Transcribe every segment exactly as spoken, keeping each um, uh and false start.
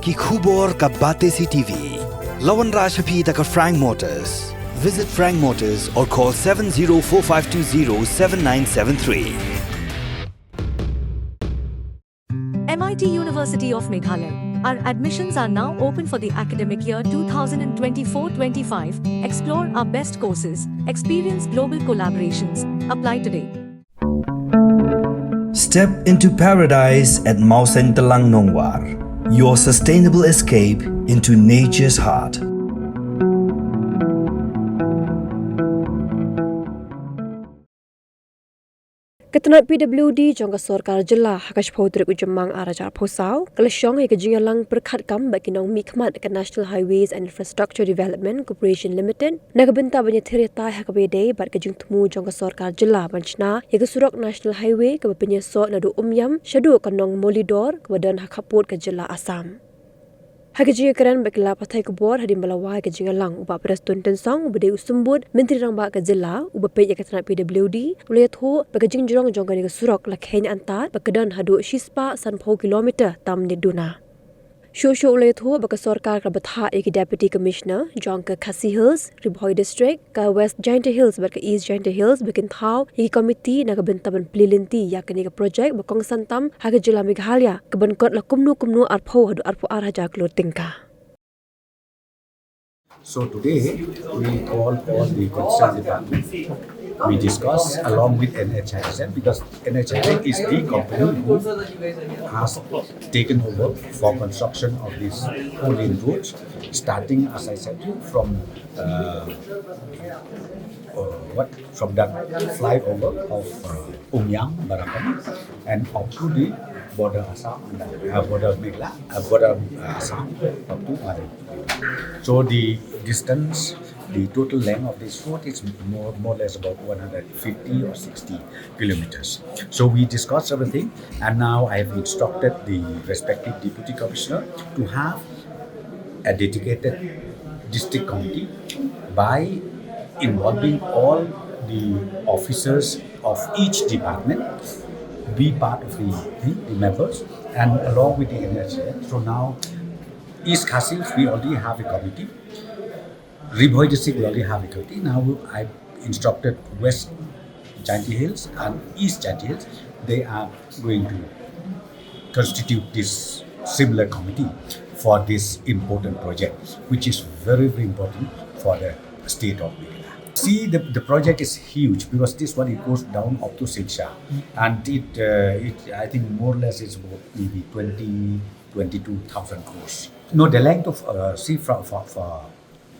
Ki khubor ka Batesi TV. La wanrah sha phi da ka Frank Motors. Visit Frank Motors or call seven zero four five two zero seven nine seven three. M I T University of Meghalaya. Our admissions are now open for the academic year two thousand twenty-four twenty-five. Explore our best courses, experience global collaborations. Apply today. Step into paradise at Mawsyntelang Nongwar. Your sustainable escape into nature's heart. Ka tnat P W D jong ka sorkar jylla ha ka shiphew tarik u Jymmang ar hajar arphew saw ka la shong ïa ka jingïalang pyrkhat kam bad ki nongmihkhmat ka National Highways and Infrastructure Development Corporation Limited na ka bynta ban ïathir ïatai ha kaba ïadei bad ka jingthmu jong ka sorkar jylla ban shna ïa ka surok National Highway kaba pynïasoh naduh Umiam shaduh ka Nongmolidor kaba don ha khappud ka jylla Assam. Ha ka jingïakren bad ki lad pathai khubor hadien ba la wai ka jingïalang, u Bah Prestone Tynsong uba dei u symbud Myntri Rangbah ka jylla uba peit ïa ka tnat P W D u la ïathuh ba ka jingjrong jong kane ka surok la kheiñ antad ba ka don haduh shispah sanphew kilometer tam ne duna. Shuh shuh u la ïathuh ba ka sorkar ka la bthah ïa ki Deputy Commissioner jong ka Khasi Hills, Ri Bhoi District, ka West Jaintia Hills bad ka East Jaintia Hills ba kin thaw ïa ki komiti na ka bynta ban plie lynti ïa kane ka project ba kongsan tam ha ka jylla Meghalaya kaban kot la kumno kumno arphew haduh arphew ar hajar klur tyngka. So today we call all the concerned departments. We discuss along with N H I S M because N H I S M is the company who has taken over for construction of these four lane roads, starting, as I said to you, from uh, uh, what from that flyover of uh, Umiam Barapan and up to the border Assam, uh, border Meghalaya, uh, border uh, Assam up to Mara. So the distance, the total length of this road is more, more or less about one hundred fifty or sixty kilometers. So we discussed everything, and now I have instructed the respective deputy commissioner to have a dedicated district committee by involving all the officers of each department, be part of the, the, the members, and along with the N H I S M. So now, East Khasi Hills, we already have a committee. Ri Bhoi District, we already have a committee. Now I instructed West Jaintia Hills and East Jaintia Hills. They are going to constitute this similar committee for this important project, which is very, very important for the state of Meghalaya. See, the, the project is huge because this one, it goes down up to Silchar, and it, uh, it I think more or less it's about maybe twenty, twenty-two thousand crores. No, the length of uh, see from for, for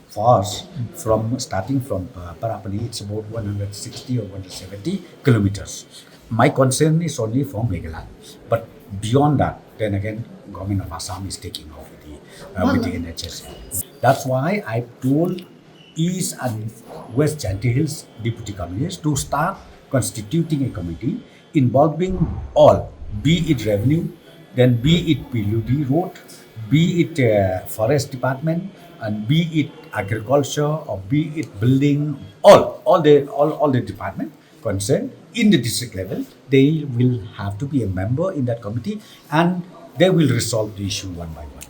for us, from starting from uh, Parapani, it's about one hundred sixty or one hundred seventy kilometers. My concern is only for Meghalaya, but beyond that, then again, government of Assam is taking off with the, uh, with the N H I S M. That's why I told East and West Jaintia Hills deputy commissioners to start constituting a committee involving all, be it revenue, then be it P W D road, be it uh, forest department, and be it agriculture, or be it building, all, all the, all, all the department concerned in the district level, they will have to be a member in that committee, and they will resolve the issue one by one.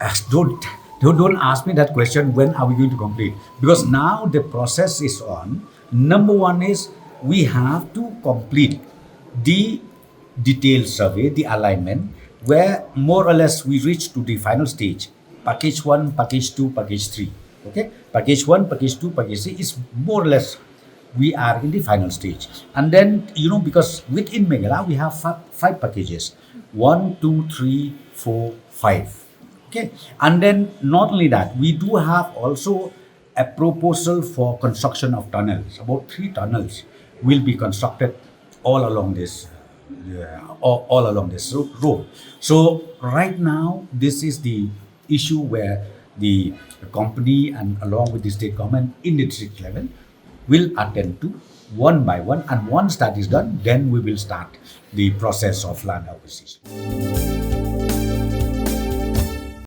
Uh, don't, don't, don't ask me that question, when are we going to complete? Because now the process is on. Number one is we have to complete the detailed survey, the alignment, where more or less we reach to the final stage. Package one, package two, package three. Okay? Package one, package two, package three is more or less we are in the final stage. And then, you know, because within Meghalaya, we have five, five packages. One, two, three, four, five. Okay? And then not only that, we do have also a proposal for construction of tunnels. About three tunnels will be constructed all along this, uh, all, all along this ro-, road. So right now, this is the issue where the company and along with the state government in the district level will attend to one by one, and once that is done, then we will start the process of land acquisition.